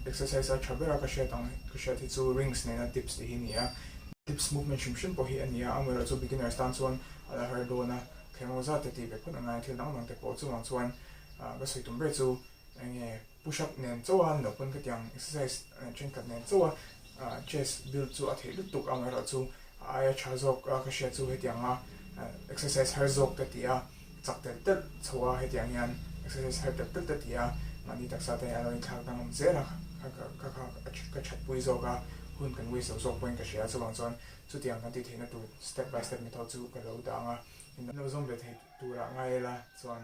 Exercise a tha ber a ka hriat ang ka hriat hi chu rings nena dips tih hi a ni a. Dips movement hrim hrim pawh hi a ni a, amaherawhchu beginners tan chuan a la har dawn a, thleng zat te tih ve phawt angai a, thil dang dang te pawh chuvang chuan ka sawi tum ber chu enge push up nen chauh a ni loh pawn khatiang exercise thenkhat nen chauh a chest build chu a theih lutuk amaherawhchu a aia tha zawk a ka hriat chu hetianga exercise har zawk te tih a. Chak telh telh chho a, hetiang hian exercise har telh telh te ti a, mahni taksa te a lo inthlak danglam zel a, kha kha ka thatpui zawk a, hun kan waste lo zawk pawhin ka hria a, chuvang chuan chutiang kan tih theihna tur step by step method chu ka lo dah ang a, in lo zawm ve thei turah ngai ila chuan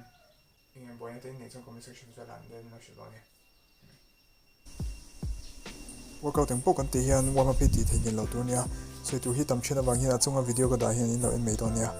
eng eng buaina te in neih chuan comment section velah an lo hrilh dawn e. Workout eng pawh kan tih hian warm up hi tih theih ngil loh tur a nia. Sawi tur hi tam thin avang hian a chunga video ka dah hian in lo en mai dawn nia.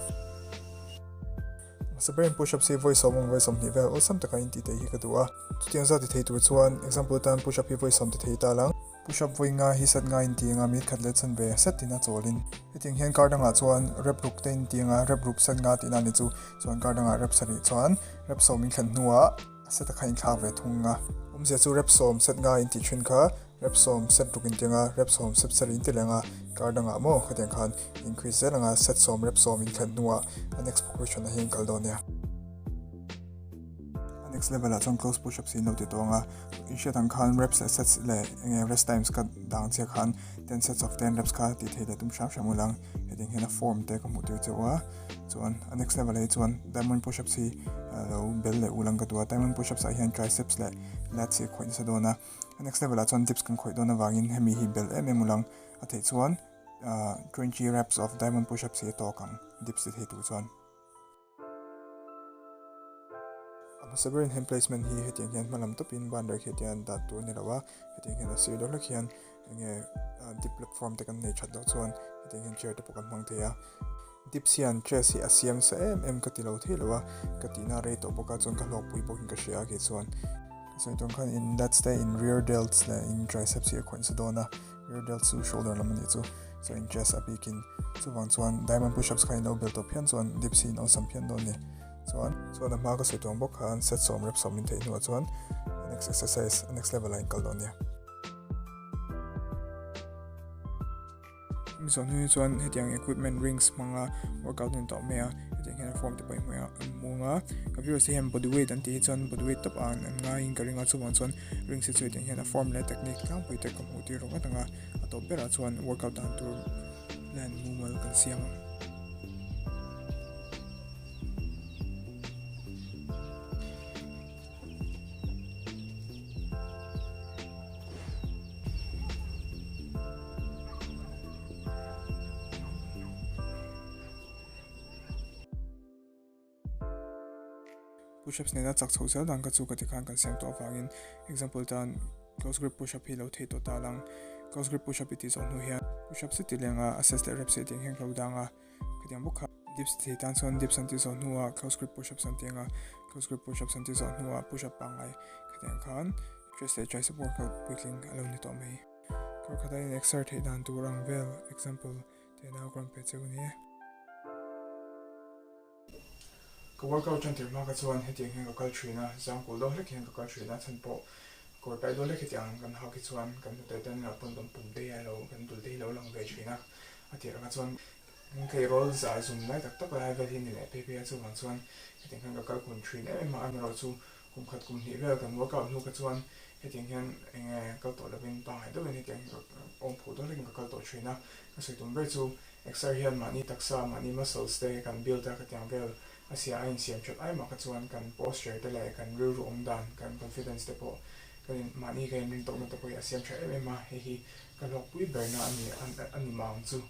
Hmasa berin push ups hi vawi sawm vawi 20 vel awlsam taka in tih theih hi ka duh a. Chutiang zat ti thei tur chuan example atan push up hi vawi 10 ti thei ta lang. Push up vawi nga hi set nga in ti anga minute khat leh chhan ve set tina chawlin. Hetiang hian kar dangah chuan rep ruk te in ti anga rep ruk set nga tihna ni chu. Chuan kar dangah rep sarih chuan rep 10 in thlen hnuah. A set a kha inthlak ve thung a. Awmzia chu rep 10 set nga in tih thin kha rep 10 set ruk in ti anga, rep 10 set sarih in ti leh anga, kar dangah maw khatiang khan increase zel anga set 10 rep 10 in thlen hnuah a next progression ah hian kal dawn nia. A next level ah chuan close push ups hi in lo ti tawh anga, in hriat ang khan reps leh sets leh enge rest times ka dang chiah khan ten sets of ten reps kha tih theih leh tum hram hram ula ang, hetiang hian a form te ka hmuh tir chauh a. Chuan a next level ah hi chuan diamond push ups hi lo bel leh ul ang ka duh a, diamond push ups ah hian triceps leh lats hi a khawih nasa dawn a, a next level ah chuan dips kan khawih dawn avangin hemi hi bel em em ul ang, a theih chuan 20 reps of diamond push ups hi a tawk ang dips ti thei tur chuan. A hmasa berin hand placement hi hetiang hian hma lam tawpin ban rek hi hetiang dah tur a ni lo a, hetiang hian a sir deuh hlek hian enge dip platform te kan nei that loh chuan hetiang hian chair te pawh kan hmang thei a. Dips hian chest hi a siam sa em em ka ti lo thei lo a, ka tihna rei tawh bawk a chuan ka hlawkpui bawkin ka hria a kei chuan. Ka sawi tawn khan in lats te in rear delts leh in triceps hi a khawih nasa dawn a, rear delts chu shoulder lam a nih chu, chuan in chest a bikin chuvang chuan diamond push ups kha in lo bel tawh phian chuan dips hi in awlsam phian dawn a ni. Chuan chuan a hma ka sawi tawn bawk khan set 10 rep 10 in theih hnuah chuan next exercise next level ah in kal dawn a nia. Hemi zawh hnu hi chuan hetiang equipment rings hmanga workout a ni tawh mai a, hetiang hian a form te pawh hi an hmung a, ka viewers te hian body weight an tih hi chuan body weight tawp ah an ngaiin ka ring a, chuvang chuan rings hi chu hetiang hian a form leh technique tlangpui te ka hmuh tir ringawt ang a, a tawp berah chuan workout dan tur plan mumal kan siam ang. Push ups nena chak chho zel dan kha chu ka ti khan kan siam tawh avangin example tan close grip push up hi lo thei tawh ta lang close grip push up i tih zawh hnu hian push up si ti lenga a sets leh reps hi tiang hian ka lo dang a. Khatiang bawk kha dips thei tan chuan dips an tih zawh hnuah close grip push ups an ti ang a, close grip push ups an tih zawh hnuah push up pangngai khatiang khan chest leh tricep workout puitling a lo ni tawh mai. Kar khata in exer theih dan tur ang vel example te nau ka rawn pe cheu ni e. Ka workout tan tir hma kha chuan hetiang hian ka kal thin a, zang kul deuh hlek hian ka kal thin a, chhan pawh kawr tai deuh hlek hetiang kan hak hi chuan kan hnute te an paw'n kan pum te hi a lo kan dul te hi a lo lang ve thin a, a tirah kha chuan Tleirawl zah zum lai tak tak lai vel hi ni leh phei phei a, chuvang chuan hetiang hian ka kal kun thin em em a, amaherawh chu kum khat kum hnih vel kan workout hnu kha chuan hetiang hian eng nge kal tawh lovin pangngai deuhin hetiang hi ka awm phuh dawn hlekin ka kal tawh thin a, ka sawi tum ber chu exer hian mahni taksa mahni muscles te kan build a khatiang vel a sia a insiam that ai mah kha chuan kan posture te leh kan rilru awm dan kan confidence te pawh kan in mahni kan inrin tawkna te pawh hi a siam tha em em a, hei hi ka hlawkpui berna a ni a ni mah ang chu.